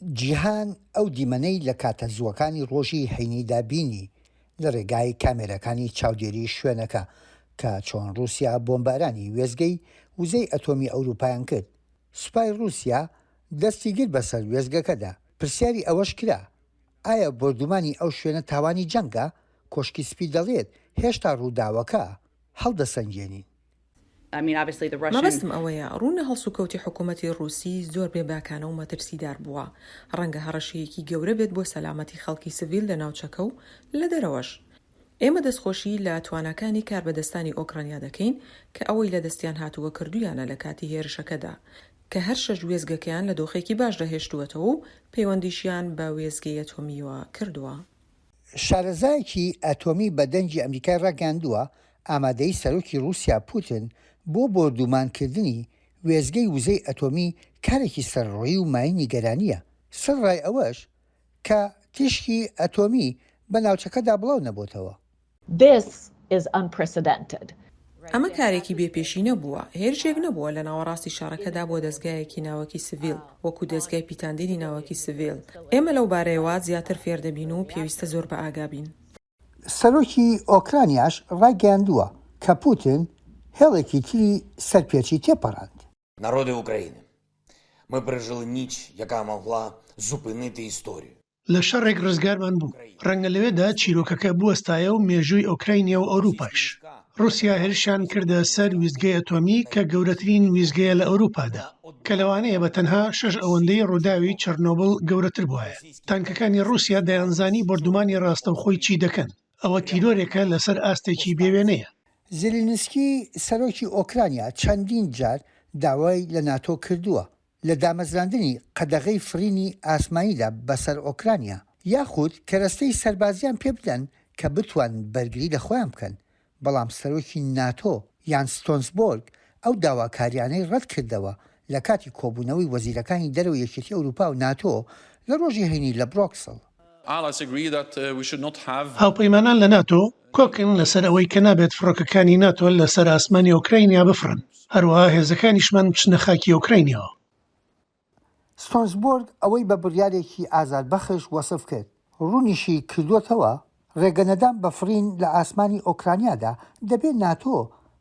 جیهان ئەو دیمەنەی لە کاتە زووەکانی ڕۆژی هەینیدا بینی لە ڕێگای کامێرەکانی چاودێری شوێنەکە کە چۆن ڕووسیا بۆمبارانی وێستگەی وزەی ئەتۆمی ئەوروپایان کرد، سوپای ڕووسیا دەستی گرت بەسەر وێستگەکەدا. پرسیاری ئەوەش کرا ئایا بۆردومانی ئەو شوێنە تاوانی جەنگە؟ کۆشکی سپی دەڵێت هێشتا ڕووداوەکە هەڵدەسەنگێنین. مەبەستم ئەوەیە، ڕوونە هەڵسوکەوتی حکوومەتی ڕووسی زۆر بێباکانە و مەترسیدار بووە، ڕەنگە هەڕەشەیەکی گەورە بێت بۆ سەلامەتی خەڵکی سڤیل لە ناوچەکە و لە دەرەوەش. ئێمە دەستخۆشی لە تواناکانی کاربەدەستانی ئۆکرانیا دەکەین کە ئەوەی لە دەستیان هاتووە کردوویانە لە کاتی هێرشەکەدا، کە هەر شەش وێستگەکەیان لە دۆخێکی باشدا هێشتووەتەوە و پەیوەندیشیان بە وێستگەی ئەتۆمییەوە کردووە. شارەزایەکی ئەتۆمی بە دەنگی ئەمریکای ڕاگەیاندووە، ئامادەیی سەرۆکی ڕووسیا پوتن بۆ بۆردومانکردنی وێستگەی وزەی ئەتۆمی کارێکی سەرەڕۆیی و مایەی نیگەرانییە، سەرەڕای ئەوەش کە تیشکی ئەتۆمی بە ناوچەکەدا بڵاو نەبۆتەوە. This is unprecedented. ئەمە کارێکی بێ پێشینە بووە، هێرشێک نەبووە لە ناوەڕاستی شەڕەکەدا بۆ دەزگایەکی ناوەکی سڤیل، وەکو دەزگای پیتاندنی ناوەکی سڤیل. ئێمە لەو بارەیەوە زیاتر فێر دەبین و پێویستە زۆر بە ئاگا بین. سەرۆکی ئۆکرانیاش ڕایگەیاندووە کە پوتن هێڵێکی تری سەرپێچی تێپەڕاند. Народи України, ми пережили ніч, яка могла зупинити історію. لە شەڕێک ڕزگارمان بوو، ڕەنگە لەوێدا چیرۆکەکە بوەستایە و مێژووی ئۆکراینیا و ئەوروپایش. ڕووسیا هێرشیان کردە سەر ویستگەی ئەتۆمی کە گەورەترین ویستگەیە لە ئەوروپادا، کە لەوانەیە بە تەنها شەش ئەوەندەی ڕووداوی چەرنۆبڵ گەورەتر بوایە. تانکەکانی ڕووسیا دەیانزانی بۆردومانی ڕاستەوخۆی چی دەکەن. ئەوە تیرۆرێکە لەسەر ئاستێکی بێوێنەیە. زیلینسکی سەرۆکی ئۆکرانیا چەندین جار داوای لە ناتۆ کردووە لە دامەزراندنی قەدەغەی فڕینی ئاسمانیدا بەسەر ئۆکرانیا، یاخود کەرەستەی سەربازیان پێبدەن کە بتوانن بەرگری لە خۆیان بکەن، بەڵام سەرۆکی ناتۆ یان ستۆنسبۆرگ ئەو داواکاریانەی ڕەتکردەوە لە کاتی کۆبوونەوەی وەزیرەکانی دەرەوەی یەکێتی ئەوروپا و ناتۆ لە ڕۆژی هەینی لە برۆکسڵ. هاوپەیمانان لە ناتۆ کۆکن لەسەر ئەوەی کە نابێت فڕۆکەکانی ناتۆ لەسەر ئاسمانی ئۆکراینیا بفڕن، هەروەها هێزەکانیشمان بچنە خاکی ئۆکراینیاوە. ستۆنسبۆرگ ئەوەی بە بڕیارێکی ئازاربەخش وەسف کرد، ڕوونیشی کردووەتەوە، ڕێگەنەدان بە فڕین لە ئاسمانی ئۆکرانیادا دەبێت ناتۆ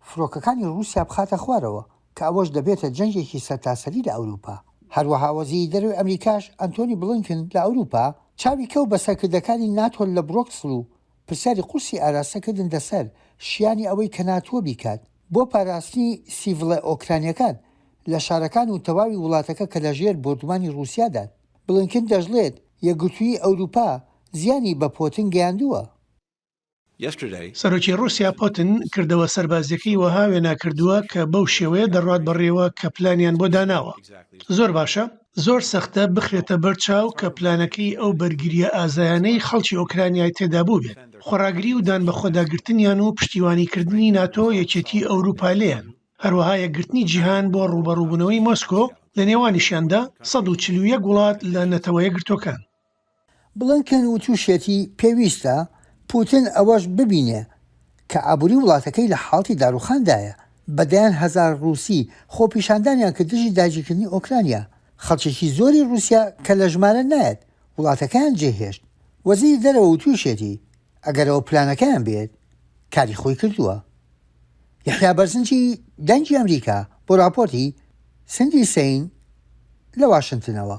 فڕۆکەکانی ڕووسیا بخاتە خوارەوە، کە ئەوەش دەبێتە جەنگێکی سەرتاسەری لە ئەوروپا. هەروەها وەزیری دەرەوەی ئەمریکاش ئەنتۆنی بڵینکن لە ئەوروپا چاوی کەوت بە سەرکردەکانی ناتۆ لە برۆکسل و پرسیاری قورسی ئاراستە کردن لەسەر شیانی ئەوەی کە ناتۆ بیکات بۆ پاراستنی سیڤڵە ئۆکرانیەکان لە شارەکان و تەواوی وڵاتەکە کە لە ژێر بۆردومانی ڕووسیادان. بڵینکن دەشڵێت یەکگرتوویی ئەوروپا زیانی بە پۆتن گەیاندووە. سەرۆکی ڕووسیا پۆتن کردەوە سەربازییەکەی وەها وێنا کردووە کە بەو شێوەیە دەڕوات بەڕێوە کە پلانیان بۆ داناوە. زۆر باشە، زۆر سەختە بخرێتە بەر چاو کە پلانەکەی ئەو بەرگرییە ئازایانەی خەڵکی ئۆکرانیای تێدا بووبێت، خۆڕاگری و دانبەخۆداگرتنیان و پشتیوانیکردنی ناتۆ یەکێتی ئەوروپا لێیان، هەروەها یەکگرتنی جیهان بۆ ڕووبەڕووبوونەوەی مۆسکۆ، لە نێوانیشیاندا 141 وڵات لە نەتەوە یەکگرتووەکان. بلینکن وتوشیەتی پێویستە پوتن ئەوەش ببینێ کە ئابوری وڵاتەکەی لە حاڵەتی داڕوخاندایە، بە دەیان هەزار ڕوسی خۆپیشاندانیان کرد دژی داگیرکردنی ئۆکرانیا، خەڵکێکی زۆری ڕوسیا کە لە ژمارە نایەت وڵاتەکەیان جێهێشت. وەزیری دەرەوە وتوشیەتی ئەگەر ئەوە پلانەکەیان بێت کاری خۆی کردووە. یەحیا بەرزنجی دەنگی ئەمریکا بۆ راپۆرتی سندی سەین لە واشنتنەوە.